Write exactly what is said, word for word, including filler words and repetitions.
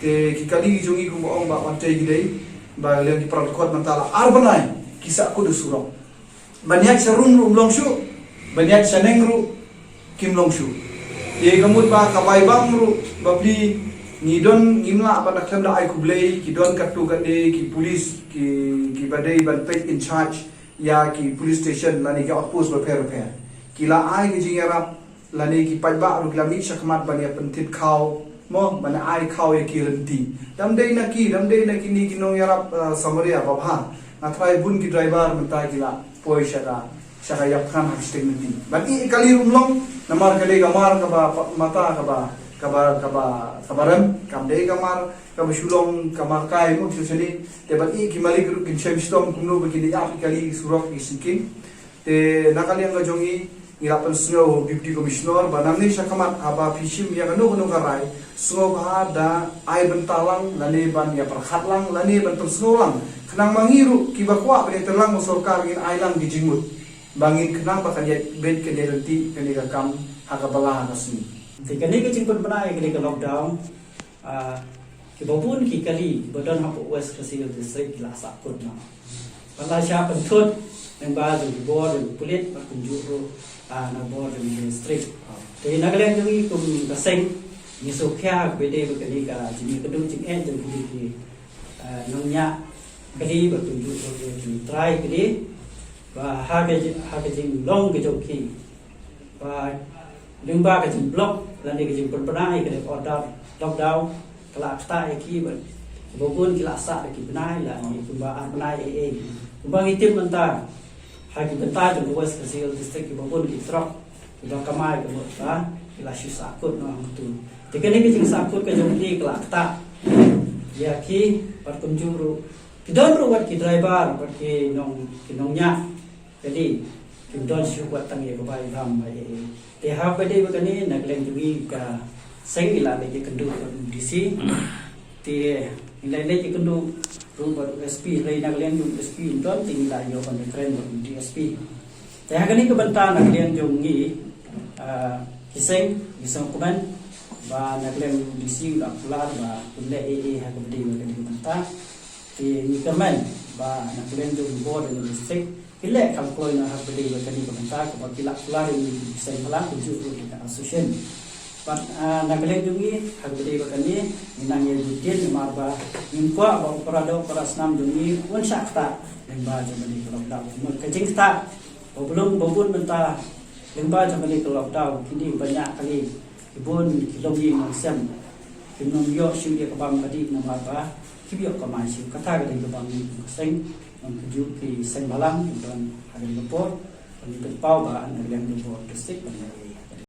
Te ki kali ki jong ngi kumba ong ba ban tei ki dei ba liang ki para dkhot mynta la ar bnai ki sahkut da surok. Ban ïaid sha rum ruh ym long shuh, ban ïaid sha neng ruh kim long shuh. Te ka mut ba ka bai bam ruh ba pli ngi don ngim lah ban da khlem da ai khublei ki don katto katne ki police ki ki ba dei ban peit in charge ïa ki police station lane ki outpost bapher bapher. Ki la ai ki jingïarap lane ki paidbah ruh ki la mih shakhmat ban ïa pynthit khaw mo ban ai khaw ïa ki lynti. Dam dei na ki dam dei na kine ki nongïarap uh, Samaria babha. Nga tharai bun ki driver mynta ki la poi sha ka sha ka ïap khan ha ki sting lynti. Ban i kali rum long namar ka dei ka mar kaba mata kaba kaba kaba kaba rem kam dei ka mar kaba shu long ka mar kai mo shu shani. Te ban i ki malik ruh kin shem shitom kumno ba kin ïap i kali surok i sinking. Te na ka liang ka jong i ngi la pynsngew Deputy Commissioner ba nangne shakhmat haba phi shim ïa kano kano ka rai sngewbha da ai bynta lang lane ban ïa pyrkhat lang lane ban pynsngew lang khnang ma ngi ruh kiba kwah ban ïa tyrlang ma sorkar ngin ai lang ki jingmut ba ngin khnang ba kan ïa beit kan ïa lynti kane ka kam ha ka bala ha ka sngi. Te kane ka jingpynbna ïa kane ka lockdown Ah, kiba bun ki kali ba don hapoh West Khasi Hills District ki la sahkut noh. Ba la shah pynthut lyngba jong ki bor jong ki pulit bad kumjuh ruh ah, na bor jong ki district. Te na ka liang jong ngi kum ka seng ngi sngewkhia kaba dei ba kane ka jingïakynduh jingeh jong kine ki ah, nongñiah kali bad kumjuh ruh ki trai kali ba ha ka jing ha ka jinglong ka jong ki. Ba lyngba ka jingblock lane ka jingpynbna ïa ka order lockdown ka la ktah ïa ki bad kiba bun ki la sah da ki bnai lane kumba ar bnai ei ei. Kumba ngi tip mynta ha ki bynta jong ka West Khasi Hills District kiba bun ki trok kiba kamai ka mut ba ki la shu sahkut noh hangtu. Te kane ka jingsahkut ka jong ki ka la ktah ïa ki bad kumjuh ruh ki don ruh wat ki driver bad ki nong ki nongñiah. Kali kim don shuh wat tang ïa ka bai bam ba ïa. Te ha ka dei ba kane na ka liang jong ngi ka seng ngi la leit ïakynduh bad u D C. Te ngi la leit ïakynduh ruh bad u S P, hynrei na ka liang jong u S P um don te ngi la ïoh ban ïakren bad u D S P. Te ha kane ka bynta na ka liang jong ngi ah, ki seng ngi sngewkmen ba na ka liang jong u D C u la kular ba un leh ei ei ha ka dei ba kane ka bynta. Te ngi kyrmen ba na ka liang jong u bor jong u district ki leh kam kloi na ha ka dei ba kane ka bynta kaba ki la kular ïa ngi ki seng bhalang kumjuh ruh ki association. Bad ah, na ka liang jong ngi ha ka dei ba kane ngi nang ïa jubtin namar ba ngim kwah ba u para doh para snam jong ngi un shah ktah lyngba jong kane ka lockdown. Ka jingktah ba bun ba bun mynta lyngba jong kane ka lockdown kine ba ñiah kali ki bun ki longïing longsem kim nym ïoh shuh ïa ka bam ka dih namar ba kim ïoh kamai shuh. Kata ka dei kaba ngi kum ka seng, kum ka juh ki seng bhalang ki don ha kane ka por. Ba ngi pynpaw ba na ka liang ka bor district ba ngi